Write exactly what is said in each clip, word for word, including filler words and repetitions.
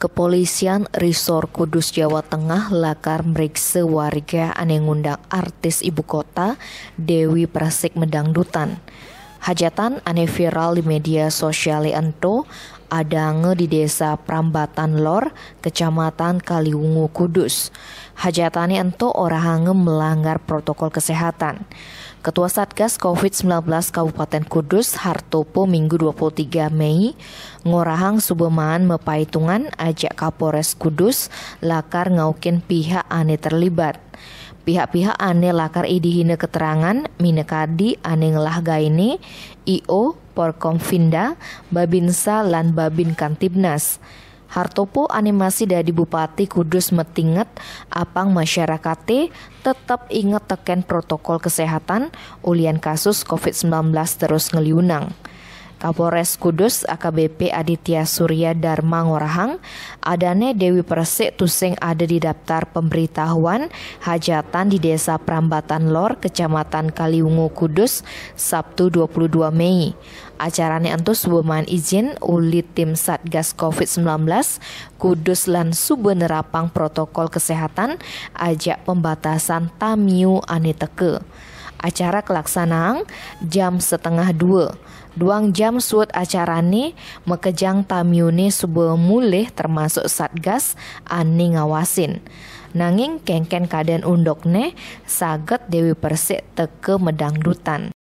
Kepolisian Resor Kudus Jawa Tengah lakar mriksa warga ane ngundang artis ibu kota Dewi Persik medangdutan. Hajatan ane viral di media sosial ento adange di Desa Prambatan Lor, Kecamatan Kaliwungu, Kudus. Hajatane ento orahange melanggar protokol kesehatan. Ketua Satgas covid sembilan belas Kabupaten Kudus, Hartopo, Minggu dua puluh tiga Mei, ngorahang subemaan mepaitungan ajak Kapolres Kudus lakar ngaukin pihak ane terlibat. Pihak-pihak ane lakar idihine keterangan minakadi ane ngelah gaene, I O, Porkompinda, Babinsa, lan Babin Kantibnas. Hartopo ane masih dadi Bupati Kudus metinget apang masyarakate tetep inget teken protokol kesehatan ulian kasus covid sembilan belas terus ngeliunang. Kapolres Kudus A K B P Aditya Surya Dharma ngorahang, adane Dewi Persik tusing ada di daftar pemberitahuan hajatan di Desa Prambatan Lor, Kecamatan Kaliwungu, Kudus, Sabtu dua puluh dua Mei. Acarane ento subemaan izin uli tim Satgas covid sembilan belas Kudus lan sube nerapang protokol kesehatan ajak pembatasan tamiu ane teke. Acara kelaksanaang jam setengah dua. Duang jam suut acarane, makejang tamiune sube mulih termasuk Satgas ane ngawasin. Nanging kenken kaden undukne, saget Dewi Persik teke medangdutan.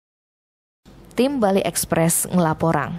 Tim Bali Express ngelaporang.